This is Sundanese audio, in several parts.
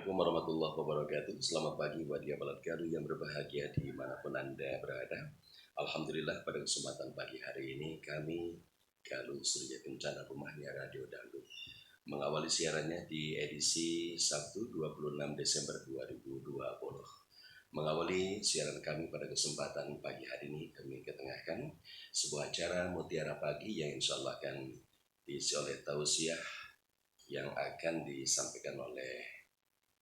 Assalamualaikum warahmatullahi wabarakatuh. Selamat pagi buat Balad Galuh yang berbahagia dimanapun Anda berada. Alhamdulillah pada kesempatan pagi hari ini kami Galuh Surya Kencana Rumahnya Radio Dangdut mengawali siarannya di edisi Sabtu 26 Desember 2020. Mengawali siaran kami pada kesempatan pagi hari ini, kami ketengahkan sebuah acara Mutiara Pagi yang insya Allah akan diisi oleh tausiah yang akan disampaikan oleh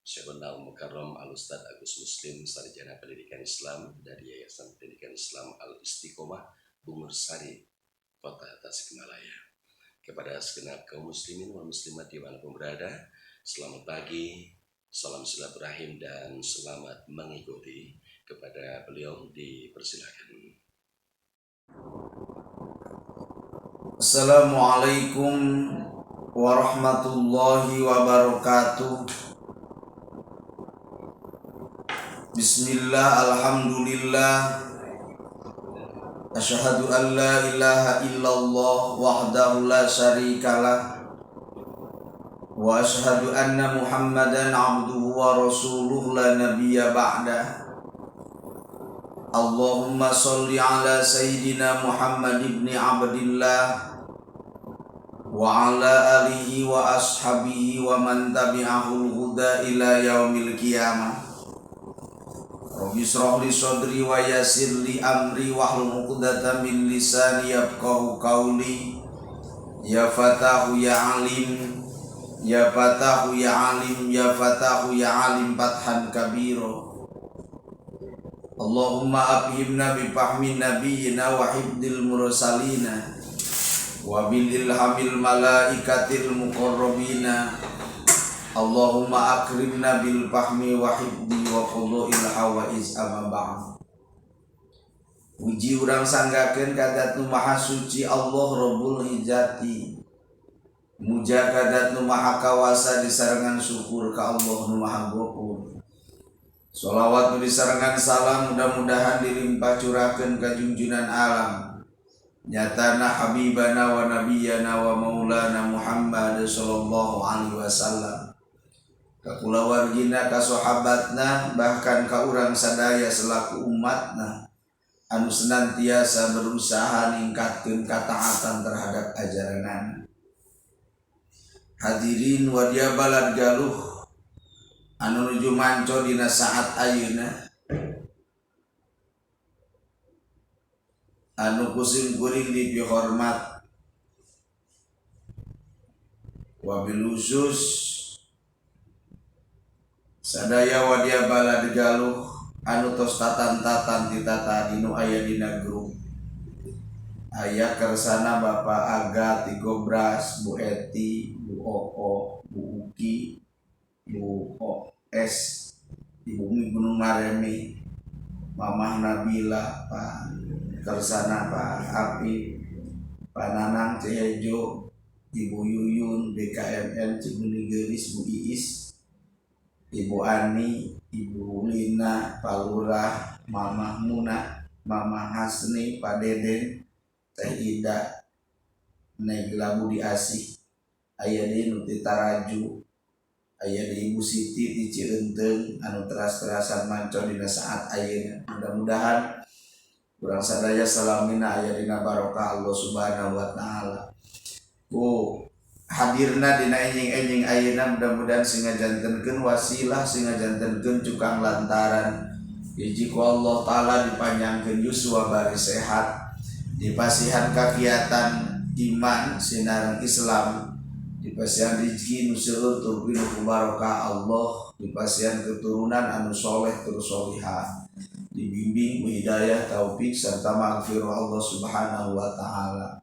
Syekhuna Al-Mukarram Al-Ustadz Agus Muslim, Sarjana Pendidikan Islam dari Yayasan Pendidikan Islam Al-Istiqomah Bungursari, Kota Tasikmalaya. Kepada segenap kaum muslimin wal muslimat dimanapun berada, selamat pagi, salam silaturahim dan selamat mengikuti. Kepada beliau dipersilakan. Assalamualaikum warahmatullahi wabarakatuh. Bismillah, alhamdulillah. Asyhadu an la ilaha illallah wahdahu la syarikalah wa asyhadu anna Muhammadan abduhu wa rasuluhu la nabiyya ba'da. Allahumma sholli ala sayyidina Muhammad ibn Abdillah wa ala alihi wa ashabihi wa man tabi'ahul huda ila yaumil qiyamah. Rabbi israh li sadri wa yassir li amri wahlul 'uqdatam min lisani yafqahu qawli. Ya fatahu ya alim, ya fatahu ya alim, ya fatahu ya alim fathan kabira. Allahumma afhimna bi fahmin nabiyyina wa hifdil mursalina wa bil ilhamil malaikatil muqarrabina. Allahumma akrimna bil fahmi wa hifdi wa qadha'il hawaiz amma ba'd. Puji urang sanggakeun ka Zat nu Maha Suci Allah Rabbul Izzati. Muja ka Zat nu Maha Kawasa disarengan syukur ka Allah nu Maha Ghafur. Sholawat nu disarengan salam mudah-mudahan dilimpah curahkeun ka junjunan alam. Nyatana habibana wa nabiyana wa maulana Muhammad sallallahu alaihi wasallam. Ka kulawargina, ka sahabatna, bahkan ka urang sadaya selaku umatna anu senantiasa berusaha ningkatkeun kataatan terhadap ajaranana. Hadirin wadia balad Galuh anu nuju manco dina saat ayeuna, anu kusim kuring dipihormat, wabil khusus sadaya wadia balad Galuh anu tos tatan-tatan ditata dinu aya dina grup. Aya kersana Bapak Aga Tigobras, Bu Eti, Bu Oo, Bu Uki, Bu OS, Ibu Umi Gunung Maremi, Mamah Nabila, Pak Kersana, Pak Api, Pak Nanang Cihejo, Ibu Yuyun, BKMN Cibuni Gelis, Bu Iis, Ibu Ani, Ibu Lina, Pak Lurah, Mamah Muna, Mamah Hasni, Pak Deden, Teh Ida, Negla Budi Asih, aya deui nu ti Taraju, aya deui Ibu Siti ti Cireunteung anu teras-terasan manco dina saat ayeuna. Mudah-mudahan urang sadaya salamina aya dina barokah Allah Subhanahu wa taala. Ku hadirna dina enjing-enjing ayeuna mudah-mudahan sing ngajantenkeun wasilah, sing ngajantenkeun cukang lantaran hiji ku Allah taala dipanjangkeun yuswa bari sehat, dipasihan kakiatan iman sinareng Islam, dipasihan rezeki nu seueur tur pinuh ku barokah Allah, dipasihan keturunan anu soleh tur solihah, dibimbing ku hidayah taufik serta maghfirah Allah Subhanahu wa taala.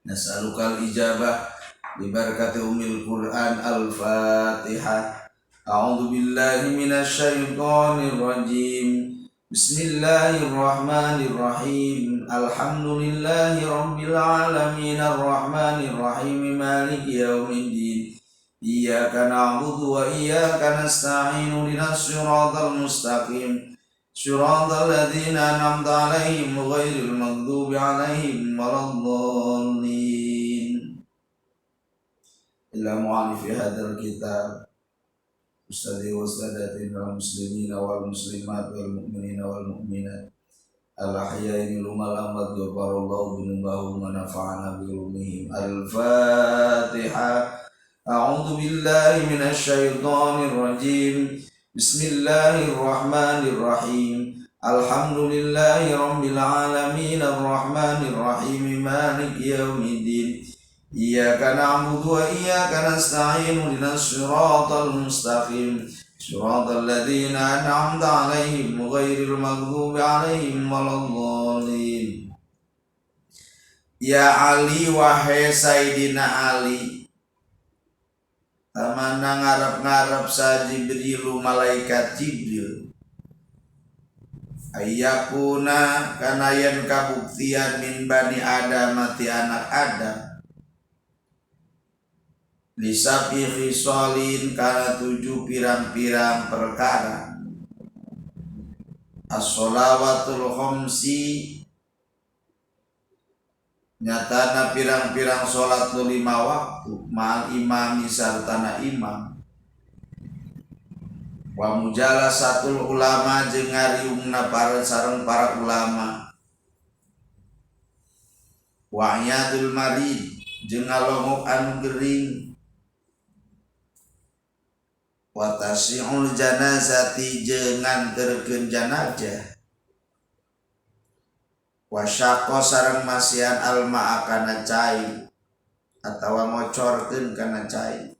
Nas'alukal ijabah bi barakati umil Quran. Al-Fatihah. A'udzu billahi minasyaitonir rajim. Bismillahirrahmanirrahim. Alhamdulillahi rabbil alamin arrahmanir rahim maliki yaumiddin. Iyyaka na'budu wa iyyaka nasta'in ihdinas siratal mustaqim. Siratal ladzina an'amta 'alaihim ghairil maghdubi 'alaihim waladdallin. Ila mu'allifi hadzal kitab Ustadzi wa ustadzatina wal muslimina wal muslimat wal mu'minina wal mu'minat al ahya'i minhum wal amwat ghafarallahu dzunubahum wa nafa'ana bi ulumihim. Al-Fatihah. A'udzu billahi minasy syaithanir rajim. Bismillahirrahmanirrahim. Alhamdulillahi rabbil alamin arrahmanir rahim maliki yaumiddin. Iyyaka na'budu wa iyyaka nasta'in ihdinas siratal mustaqim siratal ladzina an'amta 'alaihim ghairil maghdubi 'alaihim waladdallin. Ya Ali wahai Sayyidina Ali, tamana ngarep-ngarep sa Jibrilu malaikat Jibril ayyakuna kana yen kabuktian min bani Adam mati anak Adam lisabi khisalin kana 7 pirang-pirang perkara. As-sholawatul khamsi nyatana pirang-pirang salat 5 waktu ma'al imami sartana imam wa mujalasatul ulama jeung ngariungna para sareng para ulama wa iyadul marid jeung ngalongok anu gering wa tasi'ul janazati jeung nganterkeun janazah wa syaqqa sareng masihan alma'a kana cai atawa ngocorkeun kana cai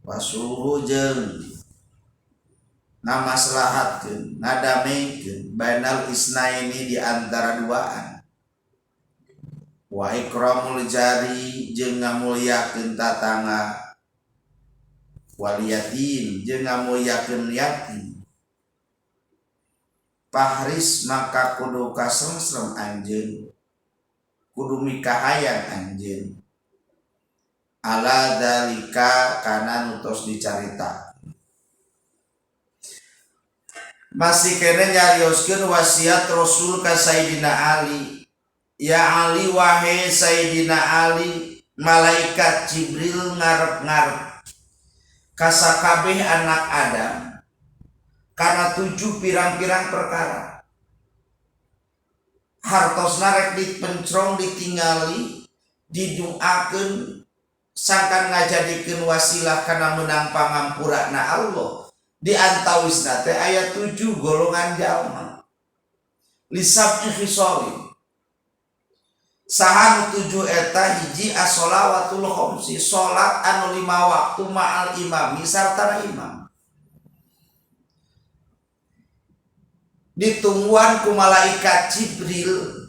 wa sulhu jeung ngamaslahatkeun ngadameikeun bainal isnaini di antara duaan wa ikramul jari jeung ngamulyakeun tatangga wal yatim jeung ngamulyakeun yatim. Pahris maka kudu kasrem-srem anjeun kudu mikahayang anjeun ala dalika kana nu tos dicarita. Masih kene nyarioskeun wasiat Rasul ka Sayyidina Ali. Ya Ali wahai Sayyidina Ali, malaikat Jibril ngarep-ngarep kasakabeh anak Adam karena 7 pirang-pirang perkara. Hartosna rek dipencrong ditingali diduakeun sangkan ngajadikeun wasilah kana meunang pangampurana Allah. Di antawisna teh aya 7 golongan jalma. Lisab'i khisalin. Saha nu 7 eta hiji as-sholawatul khamsi, salat anu 5 waktu ma'al imami sartana imam. Ditungguan ku malaikat Jibril,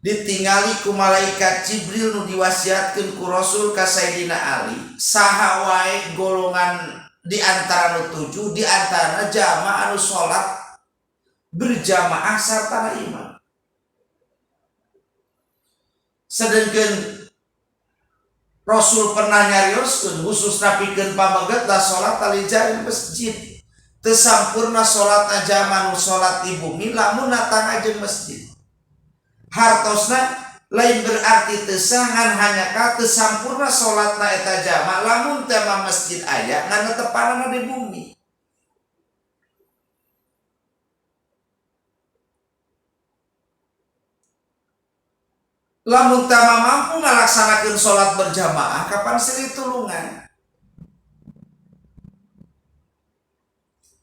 ditingali ku malaikat Jibril nu diwasiatkeun ku Rasul ka Sayyidina Ali, saha wae golongan di antara nu 7 di antara jamaah anu salat berjamaah sartana imam. Sedengkeun Rasul pernah nyarioskeun khususna pikeun pameget da salat tali jari masjid. Teu sampurna salat jamaah nu salat di bumi lamun natang jeung masjid. Hartosna lain berarti teu sah hanya ka teu sampurna salatna eta jamaah lamun teu mah masjid aya ngan tepanana di bumi. Lamun tama mampu ngalaksanakeun salat berjamaah kapan silih tulungan.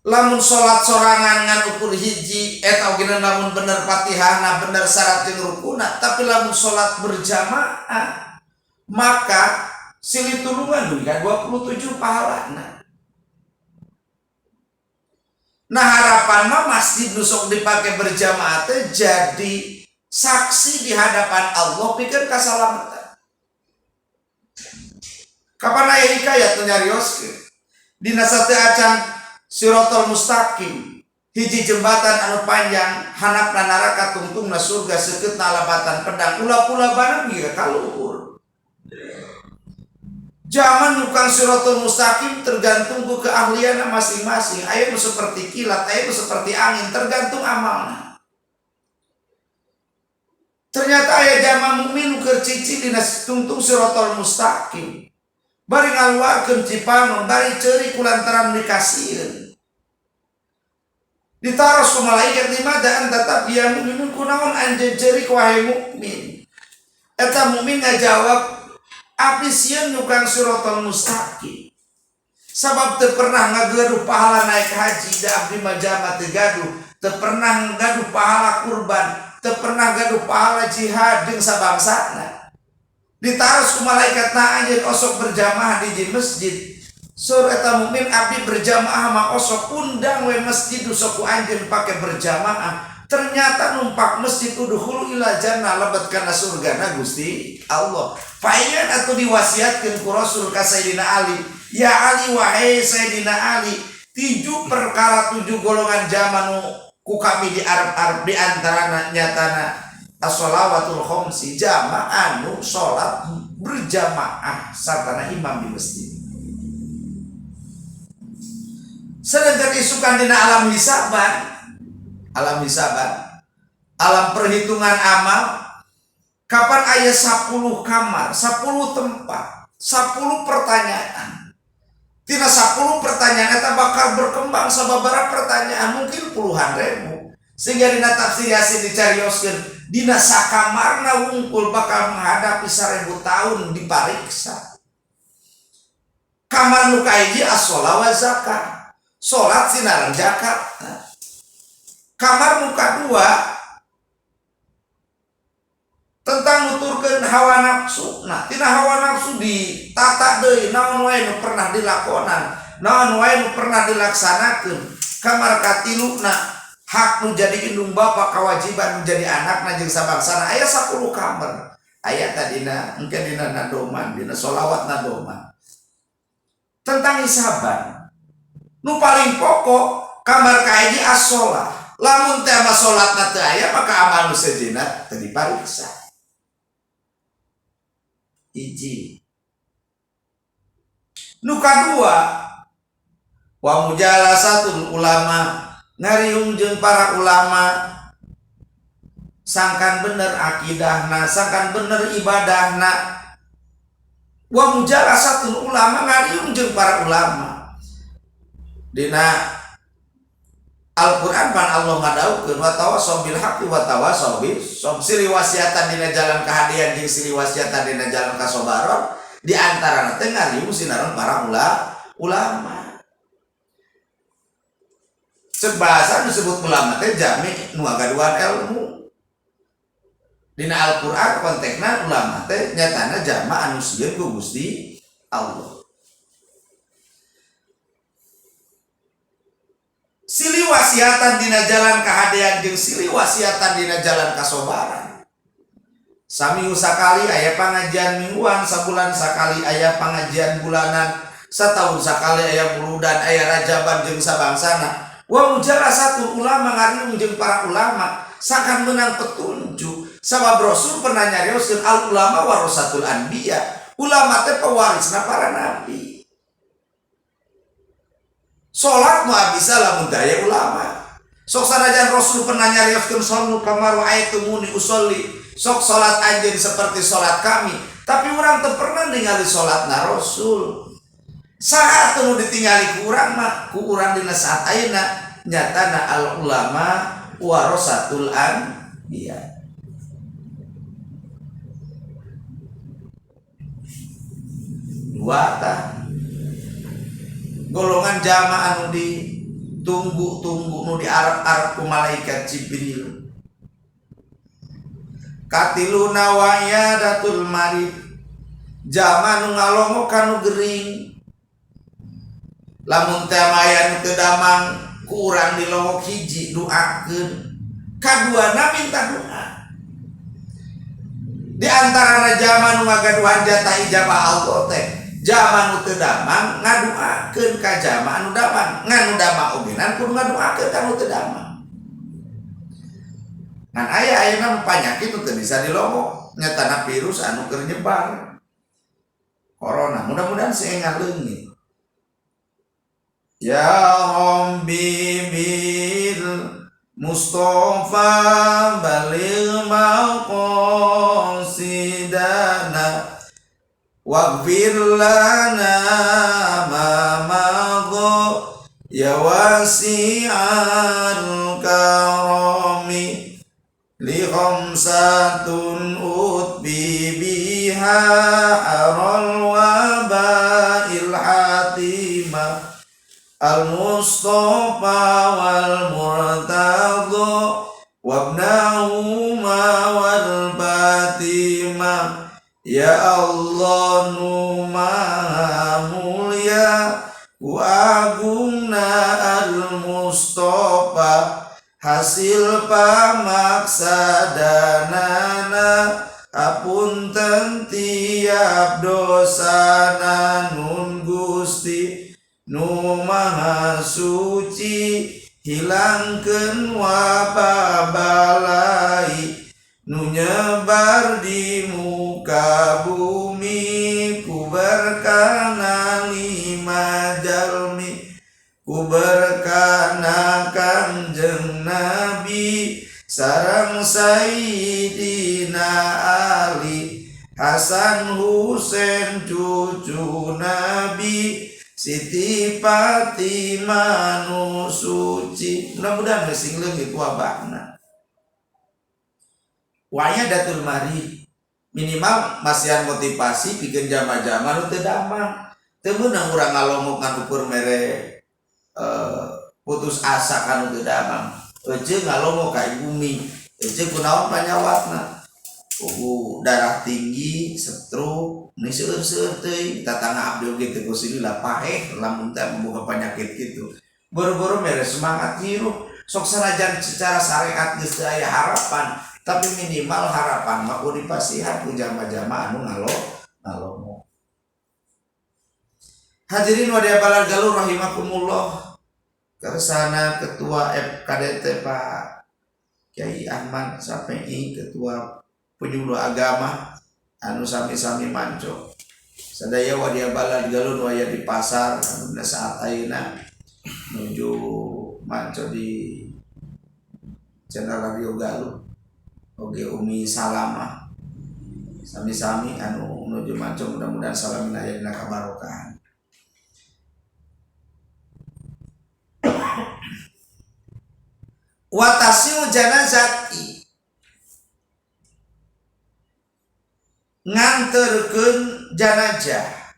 Lamun salat sorangan ngan ukur hiji eta oge lamun bener Fatihahna bener syarat jeung rukuna, tapi lamun salat berjamaah maka silih tulungan dugi ka 27 pahalana. Nah harapan mah masjid nu sok dipake berjamaah teh jadi saksi di hadapan Allah pikeun kasalamatan. Kapan aya hikayat nu nyarioskeun dina sateu acan siratal mustaqim hiji jembatan anu panjang handapna neraka tungtungna surga seukeutna labatan pedang ula-ula bareng ieu ka luhur. Zaman nukang siratal mustaqim tergantung ku keahlianna masing-masing. Aya nu seperti kilat, aya nu seperti angin, tergantung amalna. Ternyata aya jama mukmin nu keur cicing dina tungtung siratal mustaqim. Bari ngaluarkeun cipanon, bari ceurik kulantaran dikasieun. Ditaros ku malaikat limada anta tabki ya mukminun, kunaon anjeun ceurik wahai mukmin? Eta mukmin ngajawab, abdi sieun nyukang siratal mustaqim. Sabab teu pernah ngagaduh pahala naik haji, da abdi mah jama teu gaduh, teu pernah gaduh pahala kurban, teu pernah gaduh pahala jihad jeung sabangsana. Ditaros ku malaikat, na anjeun osok berjamaah di masjid. Sur eta mukmin, abdi berjamaah mah osok, undang we masjid sok ku anjeun pake berjamaah. Ternyata numpak masjid udkhulu ila jannah, lebet kana surgana Gusti Allah. Paingan atuh diwasiatkeun ku Rasul ka Sayyidina Ali. Ya Ali, wahai Sayyidina Ali, 7 perkara 7 golongan zaman nu ku kami di Arab-Arab, di antarana nyatana as-shalawatul khamsi, jamaah anu salat berjamaah sartana imam di masjid. Sedangkan isukan dina alam hisaban, alam hisaban, alam perhitungan amal, kapan aya 10 kamar, 10 tempat, 10 pertanyaan. Tina 10 pertanyaan eta bakal berkembang sababaraha pertanyaan, mungkin puluhan ribu. Sehingga dina tafsir Yasin dicarioskeun, dina sakamarna wungkul bakal menghadapi 1000 tahun dipariksa. Kamar nu kahiji as-shalah wa zakat. Salat sinaran zakat. Kamar nu kadua tentang nuturkeun hawa nafsu. Nah, tina hawa nafsu ditata deui naon wae nu pernah dilakonan, naon wae nu pernah dilaksanakeun. Kamar katiluna hak nu jadi indung bapa, kewajiban nu jadi anakna jeung sabangsana. Aya 10 kamar. Aya tadina engke dina nadoman, dina sholawat nadoman. Tentang hisaban. Nu paling pokok kamar kahiji as-shalah. Lamun teh mah salatna teu aya maka amal nu sejenna teu dipariksa. Hiji. Nu kadua wa mujalasatul ulama, ngariung jeung para ulama, sangkan bener akidahna, sangkan bener ibadahna. Wa mujalasatul ulama, ngariung jeung para ulama. Dina Al-Qur'an pan Allah ngadawuhkeun wa tawassaw bil haqqi wa tawassaw bis sabr, silih wasiatan dina jalan kahadean jeung silih wasiatan dina jalan kasobaron, di antarana teh ngariung sinaran para ulama. Cek bahasa disebut ulama teh jami nu ngagaduhan ilmu. Dina Al-Qur'an konteksna ulama teh nyatana jama anu sieun ku Gusti Allah. Silih wasiatan dina jalan kahadean jeung silih wasiatan dina jalan kasobaran. Saminggu sakali aya pangajian mingguan, sabulan sakali aya pangajian bulanan, satahun sakali aya muludan, aya rajaban jeung sabangsana. Wa mujalasatul ulama, ngariung jeung para ulama sangkan menang petunjuk. Sabab Rasul pernah nyarioskeun al ulama warasatul anbiya, ulama teh pewarisna para nabi. Salat mah bisa lamun daya ulama. Sok sanajan Rasul pernah nyarioskeun shollu kama ra'aitumuni usolli, sok salat anjeun seperti salat kami, tapi urang teu pernah ningali salatna Rasul. Saha teu nu ditingali ku urang mah, ku urang dina saat ayeuna nyatana al ulama warasatul anbiya. Dua tah golongan jamaah anu ditunggu-tunggu, nu diarep-arep ku malaikat Jibril. Katiluna wa iyadatul marid, jamaah nu ngalongok kanu gering. Lamun teh aya nu teu damang ku urang dilongok hiji doakeun, kaduana minta doa. Di antara jamaah nu ngagaduhan jatah ijabah Allah teh jamaah nu teu damang ngaduakeun ka jamaah nu damang, ngan nu damang ogenan kudu ngaduakeun ka nu teu damang. Ngan aya ayeuna panyakit nu teu bisa dilongok, nyatana virus anu keur nyebar corona, mudah-mudahan seengan leungit. Ya Rabbi bil Mustafa baligh maqasidana Waghfir lana ma madha ya wasi'al karami li khamsatun utbi biha aral wabail hatima al mustafa wal murtadha wabnahuma wal fatima. Ya Allah nu maha mulia ku agungna al mustafa hasil pamaksadanana apunten tiap dosana nun Gusti nu maha suci hilangkeun wabah balai nu nyebar di muka bumi ku berkana lima jalmi ku berkana Kangjeng Nabi sareng Sayyidina Ali Hasan Husain cucu Nabi Siti Fatimah nu suci. Mudah-mudahan sing leungit wabahna. Waya datul mari minimal masihan motivasi pikeun jama-jama nu teu damang. Teu meunang urang ngalongok ngan ukur mere putus asa kanu teu damang. Euceung ngalongok ka bumi, euceung kunaon panyawatna. Darah tinggi, stroke, ni seueur-seueur teuing tatangga abdi oge teu kusili lah paeh lamun teh membuka penyakit kitu. Boro-boro mere semangat hirup, sok sanajan secara syariat geus teu aya harapan, tapi minimal harapan mah kudu dipasihan ku jama-jama anu ngalongok. Hadirin wadia balad Galuh rahimakumullah. Kersana Ketua FKDT Pak Kiai Ahmad Sapei, Ketua Penyuluh Agama anu sami-sami manco. Sadaya wadia balad Galuh nu aya di pasar anu dina saat ayeuna nuju manco di channel Radio Galuh. Oge Umi Salamah sami-sami anu nuju manco mudah-mudahan salamina aya dina kabarokahan. Watasiu janazati nganterkeun janazah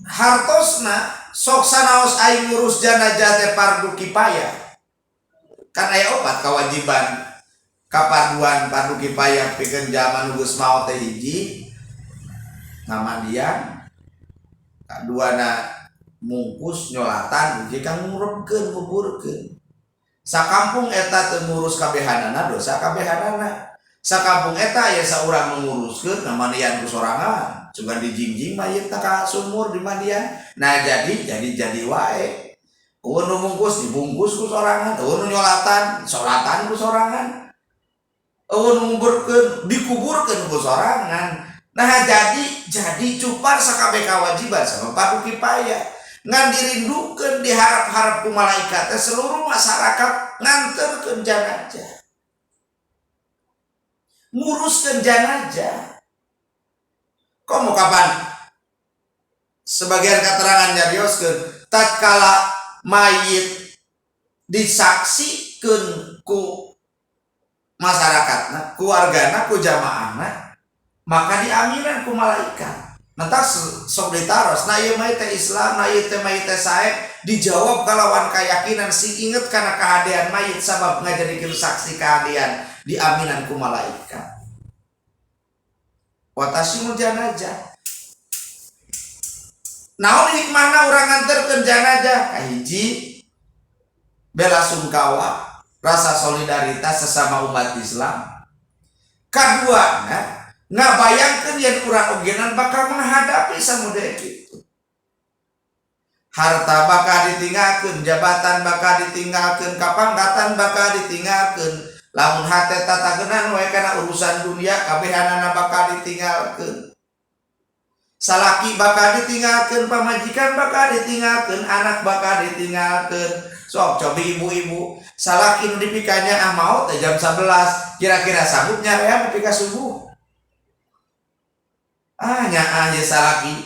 hartosna sok sanaos aing ngurus janazah teh fardu kifayah. Kan aya opat kewajiban kaparduan fardu kifayah pikeun jalma nu geus maot teh hiji ngamandian, kaduana mungkus nyolatan, hiji kang ngurebkeun nguburkeun. Sakampung eta teu ngurus kabehanana dosa kabehanana. Sakampung eta aya saurang menguruskeun ngamandian ku sorangan, cuman dijingjing mayitna ka sumur dimandian. Nah jadi wae. Eueuh nu mungkus dibungkus ku sorangan, eueuh nu nyolatan solatan ku sorangan. Eueuh nu nguburkeun dikuburkeun ku sorangan. Nah jadi cupar sakabeh kawajiban sama fardu kifayah. Ngan dirindukeun diharap-harap ku malaikat teh seluruh masyarakat nganterkeun janazah. Nguruskeun janazah. Komo kapan? Sebagian keterangan nyarioskeun tatkala mayit disaksikeun ku masyarakatna, ku wargana, ku jamaahna, maka diaminan ku malaikat. Mentak sok ditaros, nah ieu mah teh Islam, nah ieu teh mayit teh sae, dijawab kalawan kayakinan sing inget kana kahadean mayit sabab ngajadikeun saksi kahadean diaminan ku malaikat. Watasimul janazah. Naon hikmahna urang nganterkeun janazah? Kahiji bela sungkawa, rasa solidaritas sesama umat Islam. Kadua, ngabayangkeun yen urang ogenan bakal menghadapi samudaya kitu. Harta bakal ditinggalkeun, jabatan bakal ditinggalkeun, kapangkatan bakal ditinggalkeun. Lamun hate tatagenan wae kana urusan dunia, kabehanana bakal ditinggalkeun. Salaki bakal ditinggalkeun, pamajikan bakal ditinggalkeun, anak bakal ditinggalkeun. Sok cobi ibu-ibu, salaki nu dipikanya ah maot teh jam 11, kira-kira sanggup nyarean nepi ka subuh? Ah nyaah ye salaki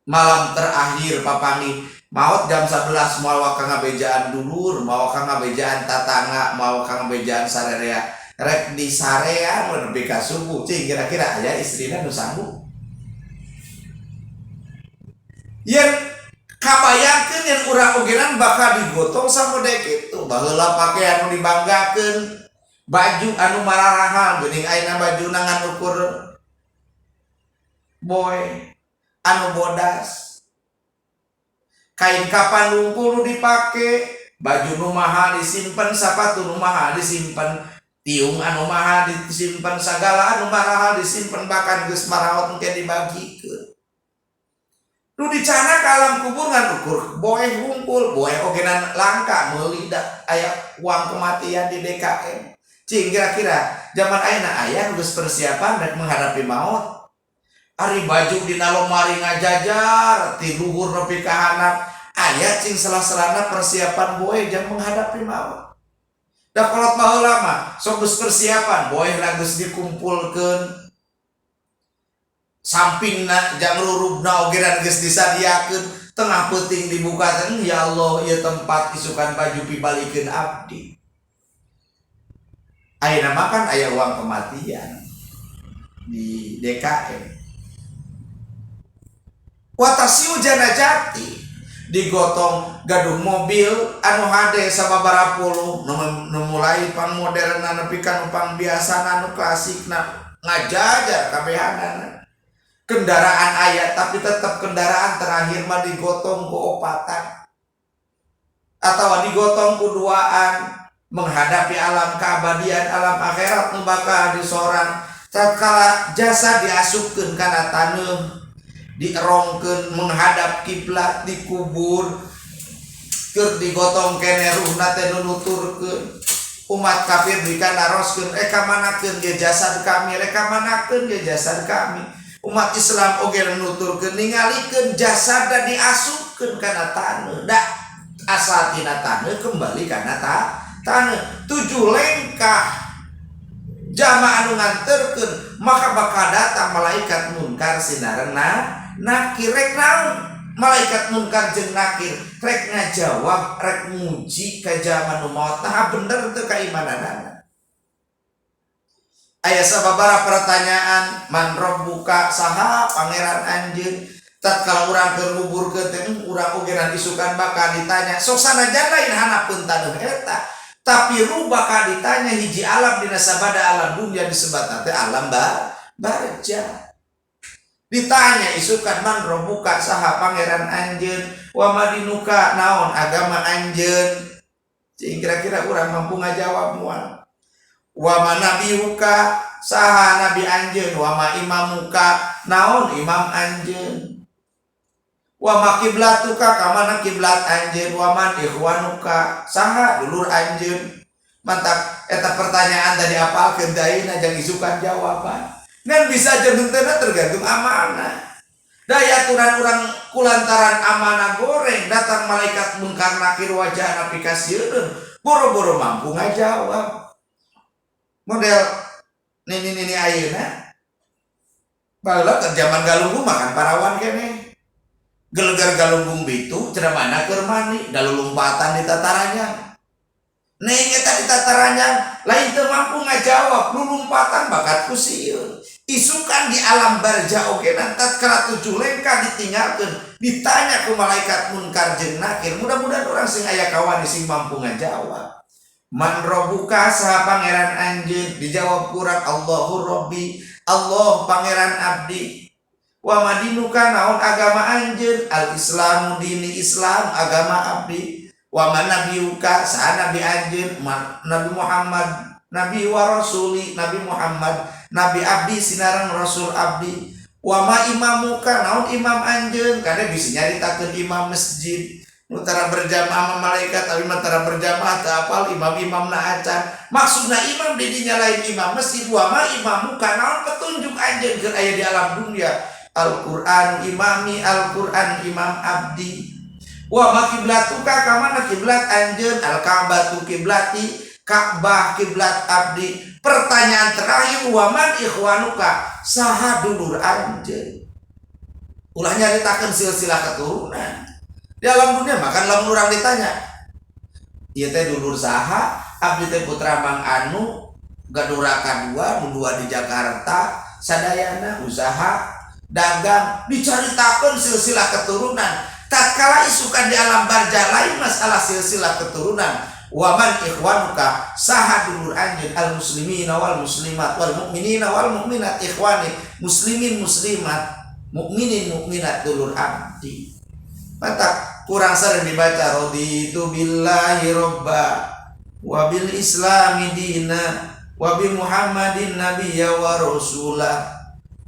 malam terakhir papanggih maot jam 11 moal ka ngabejaan dulur, moal ka ngabejaan tatangga, moal ka ngabejaan sarerea, rek disarean we nepi ka subuh. Cing kira-kira aya istrina nu sanggup? Yen kabayangkeun yen urang ogenan bakal digotong samode kitu. Baheula pakaian nu dibanggakeun, baju anu mararahal geuning ayeuna bajuna ngan ukur boy anu bodas. Kain kapan wungkul nu dipake, baju nu mahal disimpen, sapatu nu mahal disimpen, tiung anu mahal disimpen, sagala anu mahal disimpen, bahkan geus maraot engke dibagikeun. Nu dicana ka alam kubur ngan ukur boeh wungkul, boeh ogenan langka meuli da aya uang kematian di DKM. Cing kira-kira zaman ayeuna aya nu geus persiapan rek menghadapi maut. Ari baju dina lomari ngajajar ti luhur nepi ka handap, aya cing salah-salahna persiapan boeh jang menghadapi maut. Da kolot baheula mah sok geus persiapan boeh lah geus dikumpulkeun, sampingna jang rurubna ogenan geus disadiakeun, tengah peuting dibuka teh ya Allah ieu tempat isukan baju pibalikeun abdi. Ayeuna mah kan aya uang kematian di DKM. Watasiu janajati digotong gaduh mobil anu hade sababaraha puluh nu mulai pang moderna nepi ka nu pang biasana nu klasikna ngajajar kabehanana. Kendaraan aya tapi tetap kendaraan terakhir mah digotong ku opatan atau digotong ku duaan menghadapi alam keabadian alam akhirat nu bakal disorang. Tatkala jasa diasupkeun kana taneuh, dierongkeun menghadap kiblat, dikubur keur digotong kene ruhna teh nu nuturkeun. Umat kafir dikanaroskeun ka manakeun ge jasad kami, rek ka manakeun ge jasad kami. Umat Islam oge nuturkeun ningalikeun jasada diasupkeun kana taneuh, da asal tina taneuh kembali kana taneuh. 7 lengkah jamaah anu nganterkeun maka bakal datang malaikat munkar sinareng nakir. Rek naon malaikat munkar jeung nakir? Rek ngajawab, rek nguji ka jalma nu maot. Nah bener teu kaimananana? Aya sababaraha pertanyaan, man rabbuka, saha pangeran anjeun? Tatkala urang keur nguburkeun teh urang ogenan isukan bakal ditanya. Sok sanajan lain hanapeun taneuh eta, tapi ruh bakal ditanya hiji alam dina sabada alam dunia disebutna teh alam barja. Ditanya isukan man rabbuka, saha pangeran anjeun? Wa madinuka, naon agama anjeun? Cing kira-kira urang mampu ngajawab moal? Wa ma nabiyuka, saha nabi anjeun? Wa ma imamuka, naon imam anjeun? Wa ma kiblatuka, ka mana kiblat anjeun? Wa man ikhwanuka, saha dulur anjeun? Mantap eta pertanyaan tadi apalkeun daina jang isukan jawaban. Ngan bisa jeung henteu tergantung amanah. Daya aturan urang kulantaran amanah goreng datang malaikat mungkar nakir wajah napi kasieun boro-boro mampu ngajawab. Model nini-nini ayeuna baheula ke zaman galunggung makan parawan keneh. Gelegar galunggung bitu cenah mana keur mandi da lulumpatan di tataranya. Neng eta di tataranya lain teu mampu ngajawab lulumpatan bakat ku sieun. Isukan di alam barja oge tatkala 7 lengkah ditinggalkeun ditanya ku malaikat munkar jeung nakir. Mudah-mudahan urang sing aya kawan sing mampu ngajawab. Man rabbuka, saha pangeran anjeun? Dijawab kurang Allahu Rabbi, Allah pangeran abdi. Wa madinuka, naon agama anjeun? Al Islamu dini Islam agama abdi. Wa man nabiyuka, saha nabi anjeun? Nabi Muhammad, nabi wa rasuli, Nabi Muhammad, nabi abdi sinareng rasul abdi. Wa ma imamuka, naon imam anjeun? Kada bisa nyaritakeun imam masjid. Nu tara berjamaah sama malaikat tapi mah tara berjamaah teu apal imam-imam na acan. Maksudna imam di dinya lain imam masjid. Wa ma imamuka, naon petunjuk anjeun keur aya di alam dunia? Al-Qur'an imami, Al-Qur'an imam abdi. Wa ma kiblatuka ka mana kiblat anjeun? Al-Ka'batu kiblati, Ka'bah kiblat abdi. Pertanyaan terakhir, wa man ikhwanuka, saha dulur anjeun? Ulah nyaritakeun silsilah keturunan. Di alam dunia makan lamun urang ditanya, ieu teh dulur saha? Abdi teh putra Mang Anu, gaduh raka dua, nu dua di Jakarta, sadayana usaha dagang, dicaritakeun silsilah keturunan. Tatkala isukan di alam barjah lain masalah silsilah keturunan. Wa man ikhwanuka, saha dulur anjeun? Al muslimina wal muslimat wal mu'minina wal mu'minat ikhwani, muslimin muslimat, mukminin mukminat dulur abdi. Mata kurang sering dibaca raditu billahi robba wa bil islami dina wa bi muhammadin nabiyya wa rasula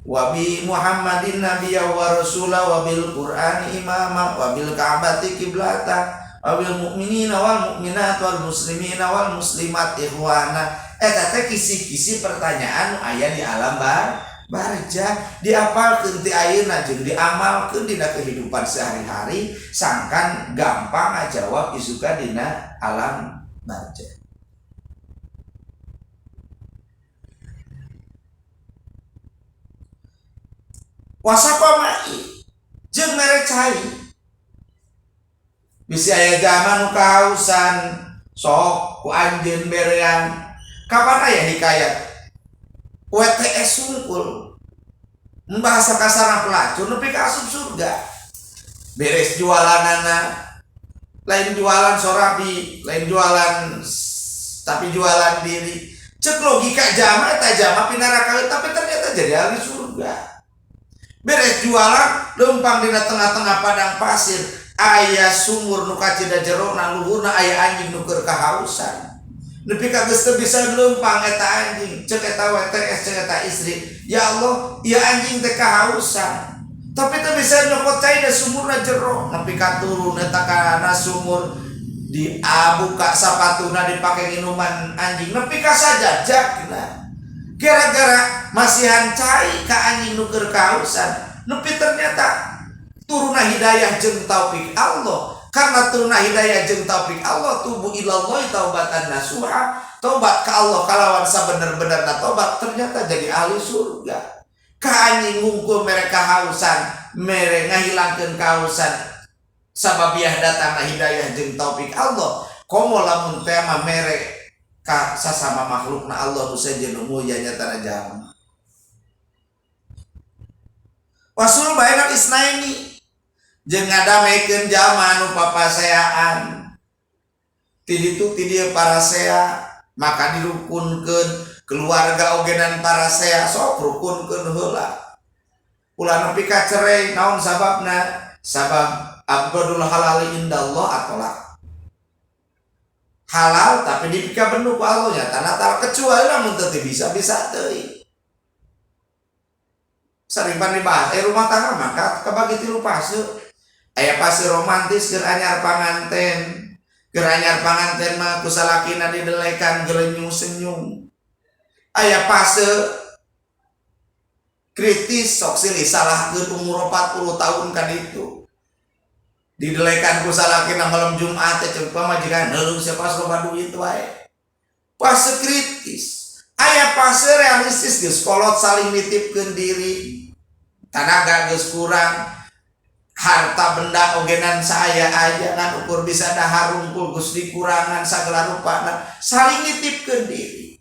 wa bi muhammadin nabiyya wa rasula wa bil qur'ani imama wa bil ka'bati kiblata wa bil mu'minina wal mu'minat wal muslimina wal muslimat ikhwana. Eta teh kisi-kisi pertanyaan aya di alam barjah, diapalkeun ti ayeuna jeung diamalkeun dina kehidupan sehari-hari, sangkan gampang ngajawab isuka dina alam barjah. Wasakomai jeung mere cai bisi aya zaman nu kahausan sok ku anjeun berean. Kapan aya hikayat WTS sungkul bahasa kasar pelacur nepi ka asup surga, beres jualanana lain jualan sorabi, lain jualan tapi jualan diri. Cek logika jama eta jama pinaraka, tapi ternyata jadi ahli surga. Beres jualan lempang dina tengah-tengah padang pasir, aya sumur nu kacida jerona luhurna aya anjing nu keur kahausan. Nepi ka geus teu bisa lempang eta anjing, cek eta WTS, cek eta istri, ya Allah, ieu anjing teh kahausan tapi teu bisa nyokot cai da sumurna jero. Nepi ka turun eta kana sumur, diabuka sapatuna dipake minuman anjing nepi ka sajajakna. Gara-gara masihan cai ka anjing nu keur kahausan, nepi ternyata turuna hidayah jeung taufik Allah. Karena turuna hidayah jeung taufik Allah, tubu ilallahi taubatan nasuha, tobat ka Allah kalawan sabener-benerna tobat, ternyata jadi ahli surga. Ka anjing ngungkul mere kahausan, mere ngahilangkeun kahausan, sababiah datangna hidayah jeung taufik Allah. Komo lamun teh mah mere ka sasama makhlukna Allah nu sejen nu mulia nyatana jalma. Wasul bainal isnaini jeung ngadamekeun jalma anu papaseaan. Ti ditu ti dieu parasea maka dirukunkeun keluarga ogenan parasea, sok rukunkeun heula. Ulah nepi ka cerai naon sababna? Sabab abdul halali indallah atolak. Halal tapi dipika benuk ku Allah nyatana tal, kecuali lamun teu bisa bisa teuing. Sering pan dibahas rumah tangga maka kabagi tilu fase. Aya fase romantis keur anyar panganten. Keur anyar panganten mah ku salakina didelekan gerenyung senyum. Aya fase kritis sok silih salahkeun umur 40 tahun kan itu. Didelekan ku salakina malam Jumat teh cek pamajikan heuh siapa loba duit wae. Fase kritis. Aya fase realistis geus kolot saling nitipkeun diri. Tanaga geus kurang, harta benda ogenan saaya aja ngan ukur bisa dahar rungkul geus dikurangan sagala rupana, saling nitipkeun diri.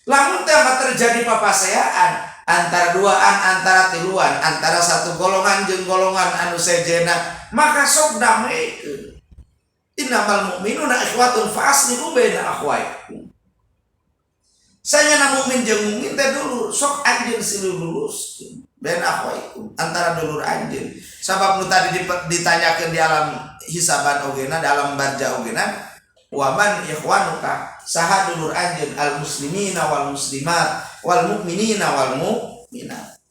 Lamun teh terjadi papaseaan antara duaan, antara tiluan, antara satu golongan jeung golongan anu sejena, maka sok damekeun. Innamal mu'minuna ikhwatun fa aslihu baina akhwaykum. Sanyana mukmin jeung mukmin teh dulur, sok anjeun silih luluskeun baina akhwaykum, antara dulur anjeun. Sabab nu tadi ditanyakeun di alam hisaban ogena, di alam barja ogena, wa man ikhwanuka, saha dulur anjeun? Al muslimina wal muslimat wal mu'minina wal mu'minat.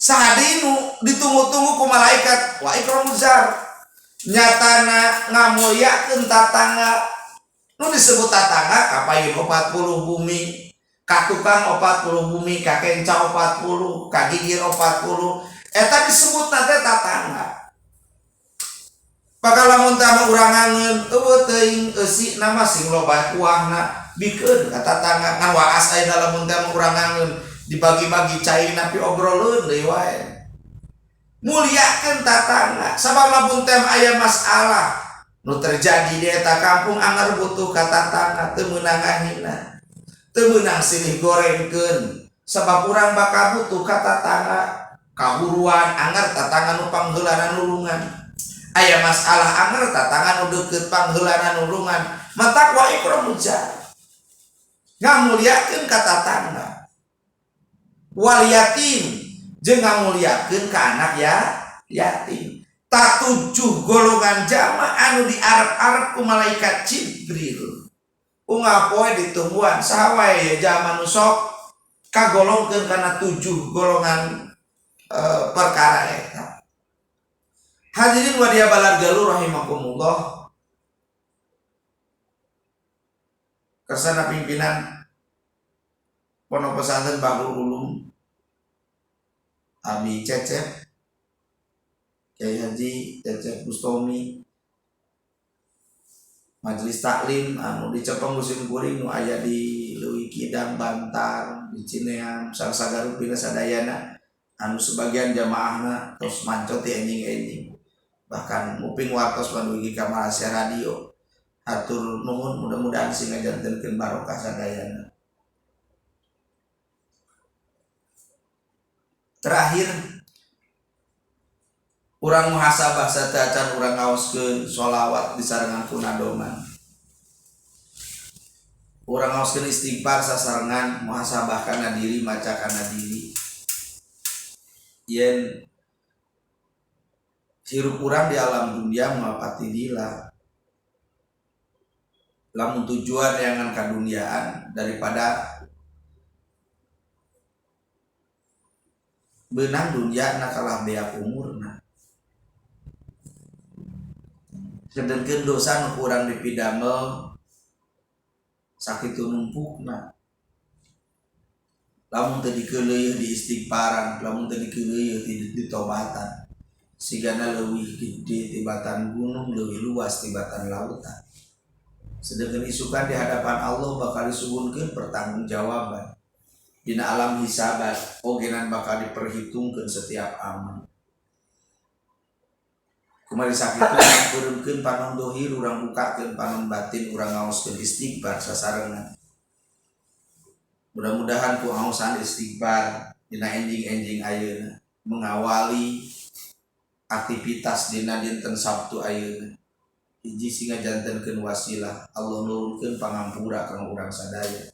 Sahadinu ditunggu-tunggu ku malaikat wa ikramuz zar, nyatana ngamulyakeun tatangga. Nu disebut tatangga kapayun 40 bumi, Ka tukang 40 bumi, ka kenca 40, ka gigir 40. Eta disebutna teh tatangga. Bakal lamun teh urang ngangeun eueuh teuing eusi na mah sing loba kuahna bikeun ka tatangga ngan waas ayeuna lamun teh urang ngangeun dibagi-bagi caina pi obroleun deui wae. Muliakeun tatangga sabab lamun teh aya masalah nu terjadi di eta kampung anger butuh ka tatangga teu meunang ngahina. Teu meunang silih gorengkeun sabab urang bakal butuh ka tatangga kahuruan anger tatangga nu pangheulana nulungan. Aya masalah anger tatangga nu deukeut pangheulana nulungan matak wa ikramul jar ngamuliakeun ka tatangga wal yatim jeung ngamuliakeun ka anak ya yatim. Tak tujuh golongan jama anu diarep-arep ku malaikat Jibril unggal poe ditungguan saha wae ya jama nu sok kagolongkeun kana 7 golongan perkara eta. Hadirin wadia balad galuh rahimakumullah. Kersana pimpinan Pondok Pesantren Bahrul Ulum Abi Cecep Kiai Haji Cecep Bustomi Majelis Taklim anu dicepeng musim kuring nu aya di Leuwi Kidang Bantar di Cineam Sangsagarupina sadayana anu sebagian jamaahna tos mancot di enjing-enjing bahkan nguping wartos padugi ka Malaysia Radio hatur nuhun mudah-mudahan sing ngajantenkeun barokah sadayana. Terakhir urang muhasabah sateuacan urang ngaoskeun sholawat disarengan ku nadoman. Urang ngaoskeun istighfar sasarengan muhasabah kana diri maca kana diri. Yen hirup urang di alam dunia moal pati lila. Lamun tujuan neangan kaduniaan daripada beunang dunia na kalah beak umurna. Sedengkeun dosa nu kurang dipidamel sakitu numpukna. Lamun teu dikeuleuh di istighfaran, lamun teu dikeuleuh di ditobatan. Sigana leuwih gede tibatan gunung, leuwih luas tibatan lautan. Sedengkeun isukan di hadapan Allah bakal disuhunkeun pertanggungjawaban. Dina alam hisabat, ogenan bakal diperhitungkeun setiap amal. Kumari sakitu beureumkeun panon dohir, urang bukakeun panon batin, urang ngaoskeun istighfar sasarengan. Mudah-mudahan ku ngaosan istighfar dina enjing-enjing ayeuna mengawali aktivitas dina dinten Sabtu ayeuna. Hiji sing ngajantenkeun wasilah Allah nurunkeun pangampura ka urang sadaya.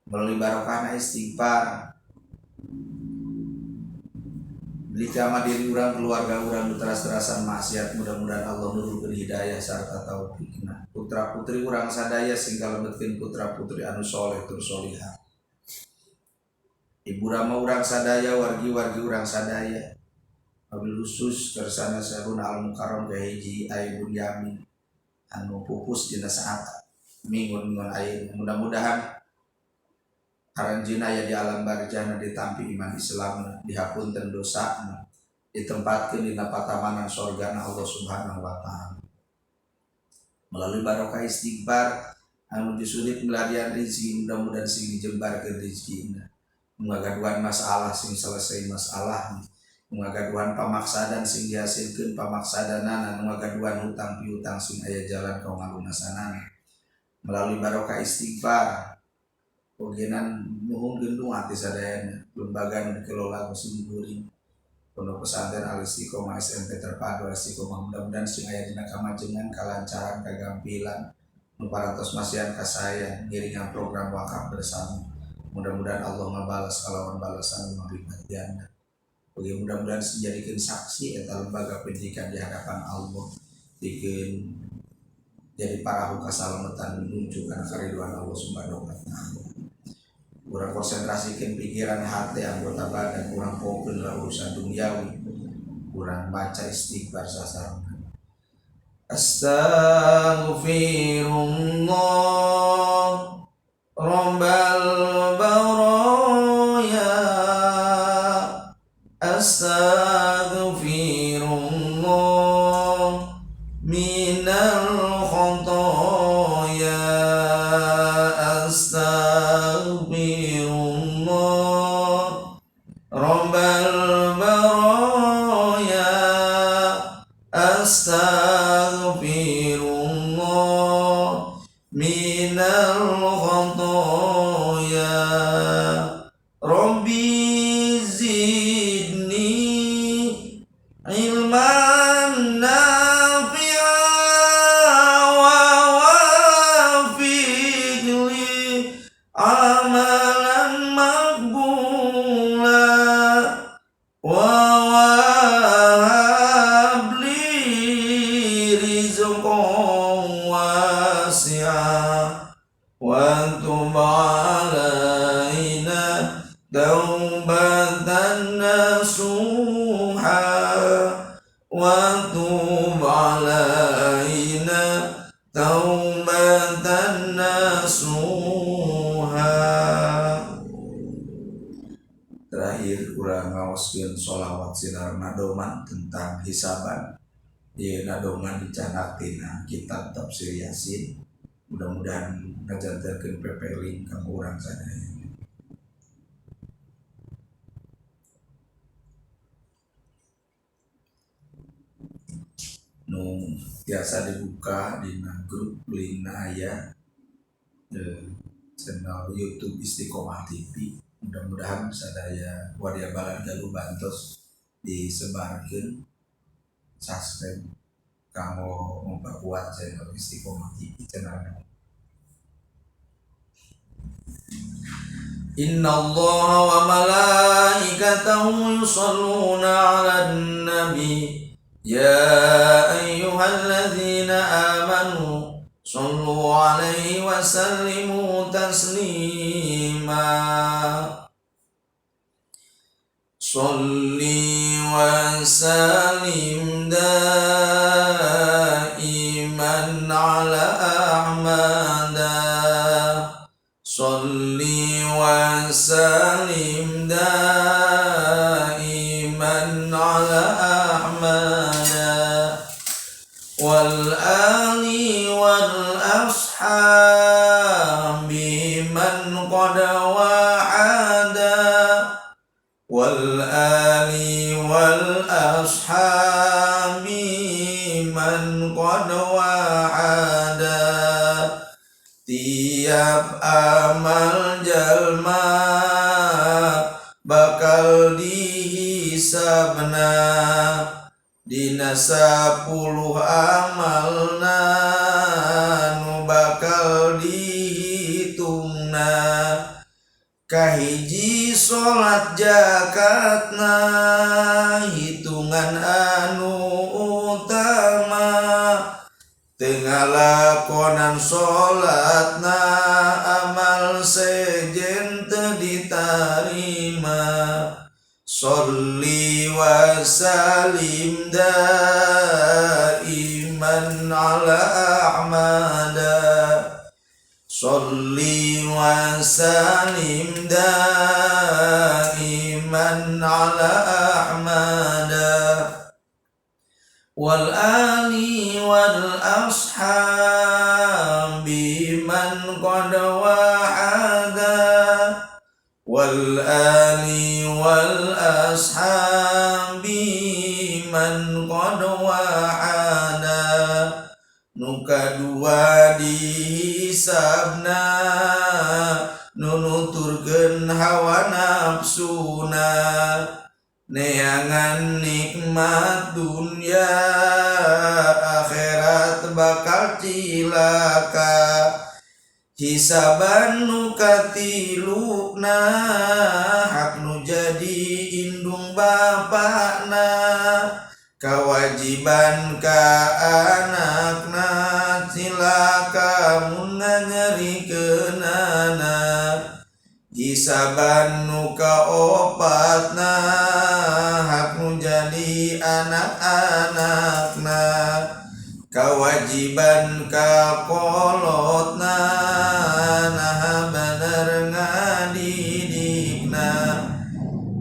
Melalui barokahna istighfar ditama diri urang keluarga urang nu teras-terasan maksiat mudah-mudahan Allah nurunkeun hidayah sarta taufikna. Putra putri urang sadaya sing kalebetkeun putra putri anu soleh tur solihah. Ibu rama urang sadaya wargi-wargi urang sadaya wabil khusus kersana Syekhuna Al Mukarram Kiai Haji Aibun Yamin anu pupus dina saat minggon-minggon ayeuna mudah-mudahan aranjeunna aya di alam barzahna ditampi iman Islamna dihapunten dosana ditempatkeun dina patamanan sorgana Allah Subhanahu wa taala. Melalui barokah istighfar anu disulit melarian rezeki mudah-mudahan sing dijembarkeun rezekina. Nu ngagaduhan masalah sing selesai masalah, nu ngagaduhan pamaksadan sing dihasilkeun pamaksadanana, nu ngagaduhan hutang piutang sing aya jalan ka ngalunasanana. Melalui barokah istighfar ogenan nuhun gendung hati sadayana lembaga nu dikelola ku simkuring Pondok Pesantren Al Istiqomah SMP Terpadu Al Istiqomah mudah-mudahan sing aya dina kamajengan kalancaran kagampilan nu parantos masihan ka saya ngiringan program wakaf bersama mudah-mudahan Allah ngabalas kalawan balasan nu malipat jannah. Oge mudah-mudahan sing jadikeun saksi eta lembaga pendidikan di hadapan Allah dikeun jadi parahu kasalamatan menuju kana kariduan Allah Subhanahu wa taala. Kurang konsentrasikan pikiran hati anggota badan, kurang fokus dalam urusan duniawi, kurang baca istighfar sasaran. Astaghfirullah Rabbal Rabbal baraya astaghfirullah minal khotoya Rabbi zidni ilman nafi'a wa wafiq li amalan maqbula wa wahab li rizqan wasi'a wa tub alaina taubatan nasuha wa tub alaina taubatan nasuha. Terakhir urang ngaoskeun sholawat sinar nadoman tentang hisaban. Ieu nadoman dicanak tina kitab tafsir Yasin. Mudah-mudahan ngajantenkeun pepeling kanggo urang sadaya. Nu tiasa dibuka dina grup linkna aya channel YouTube Istiqomah TV. Mudah-mudahan sadaya wadia balad Galuh bantos disebarkeun, subscribe kanggo memperkuat channel Istiqomah TV channel. Inna Allah wa malaikatahu yusholluna 'alan nabi ya ayyuhalladzina amanu shallu 'alaihi wa sallimu taslima. Shalli wa sallim daiman 'ala Ahmada. Shalli wa sallim daiman 'ala Ahmada wal ali wal ashabi man qad wa'ada wal ali wal ashabi man qad wa'ada. Tiap amal jalma bakal dihisabna dina 10 amalna nu bakal dihitungna. Kahiji salat zakatna hitungan anu utama teu ngalakonan salatna amal sejen teu ditarima. Sholli wa sallim daiman ala Ahmada. Sholli wa sallim daiman ala Ahmada wal ali wal ashabi man qad wa'ada wal ali wal ashabi man qad wa'ada. Nu kadua dihisabna nu nuturkeun hawa nafsuna neangan nikmat dunya akhirat bakal cilaka. Hisaban nu katiluna hak nu jadi indung bapakna kawajiban ka anakna cilaka mun nganyerikeunana. Hisaban nu kaopatna hak nu jadi anak-anakna kawajiban ka kolotna naha bener ngadidikna.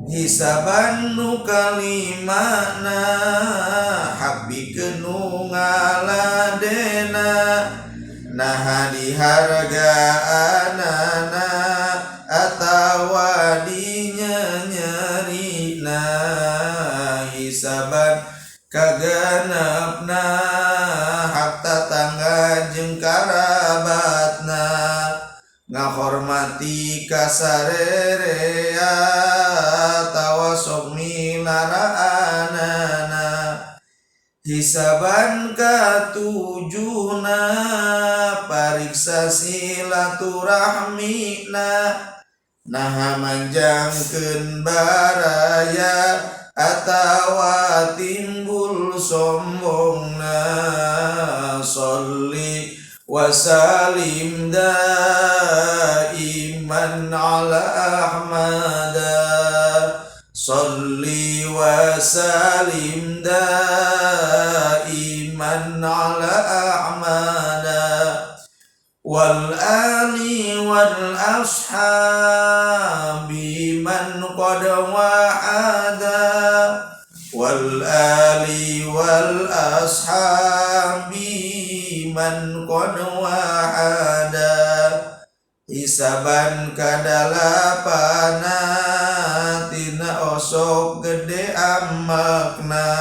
Hisaban nu kalimana hak bikeun nu ngaladena naha dihargaanana atawa dinyerianana. nyanyerina hisaban kagenepna hak tatangga jeung karabatna ngahormati kasarerea tawa sok milaraanana hisaban katujuna pariksa silaturahmina naha manjangkeun baraya atawa timbul sombongna sholli wasalim daiman ala ahmada sholli wasalim daiman ala ahmada wal ali wal ashabi man qad wa'ada wal ali wal ashabi man qad wa'ada hisaban kadalapana tina osok gede amakna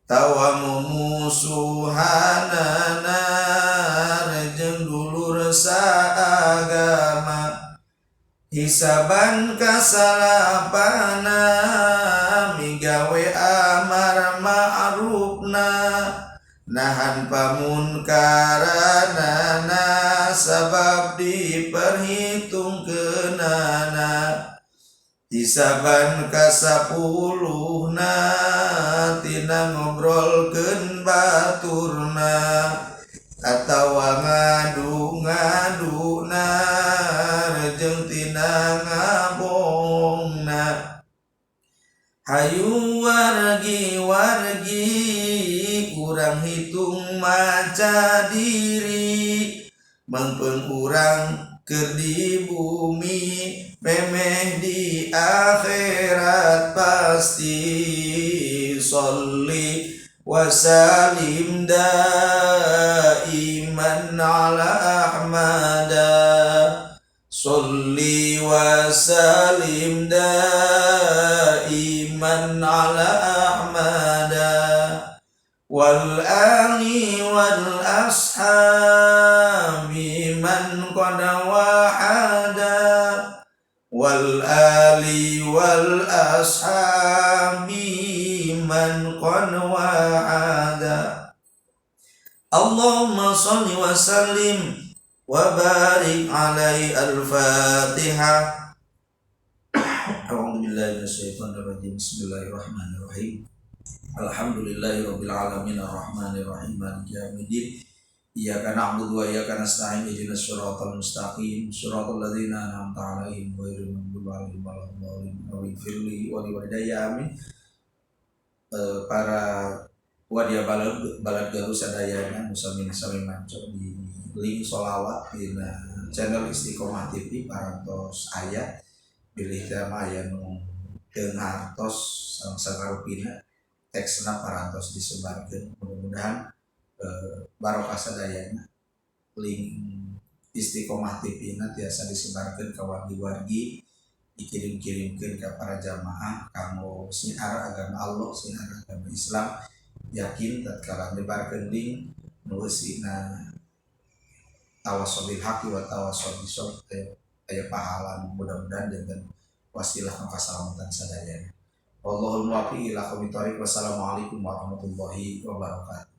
tawa mumusuhanana rejeng dulur saagama hisaban kasalapana migawe amar ma'rufna nahan pamunkaranana sabab diperhitungkeunana hisaban kasapuluhna tina ngobrolkeun baturna atawa ngadu-ngaduna jeung tina ngabongna hayu wargi-wargi urang hitung maca diri mangpeung urang keur di bumi memeh di akhirat pasti sholli wasalim daiman ala ahmada sholli wasalim daiman ala ahmada wal ali wal ashabi man qad wahada wal ali wal ashabi man qad wa'ada. Allahumma sholli wa sallim wa barik alaihi. Al-Fatihah. A'udzu billahi minasyaitonir rajim. Bismillahirrahmanirrahim. Alhamdulillahirabbil alamin arrahmanir rahim maliki yaumiddin. Iyyaka na'budu wa iyyaka nasta'in ihdinas siratal mustaqim siratal ladzina an'amta 'alaihim ghairil maghdubi 'alaihim waladdallin. Ighfirli wa liwalidayya amin. Para wadia balad Galuh sadayana musamin sami manco di link sholawat dina channel Istiqomah TV parantos aya bilih teh aya nu teu ngartos sangsarupina teksna parantos disebarkeun mudah-mudahan barokah sadayana link Istiqomah TV na tiasa disebarkeun ka wargi-wargi dikirim-kirimkeun ka para jamaah kanggo syiar agama Allah, syiar agama Islam. Yakin tatkala nyebarkeun link nu eusina tawasobil haqi wa tawasobil shabr aya pahala mudah-mudahan dengan wasilah kasalamatan sadayana. Wallahul muwaffiq ila aqwamit thoriq. Wassalamualaikum warahmatullahi wabarakatuh.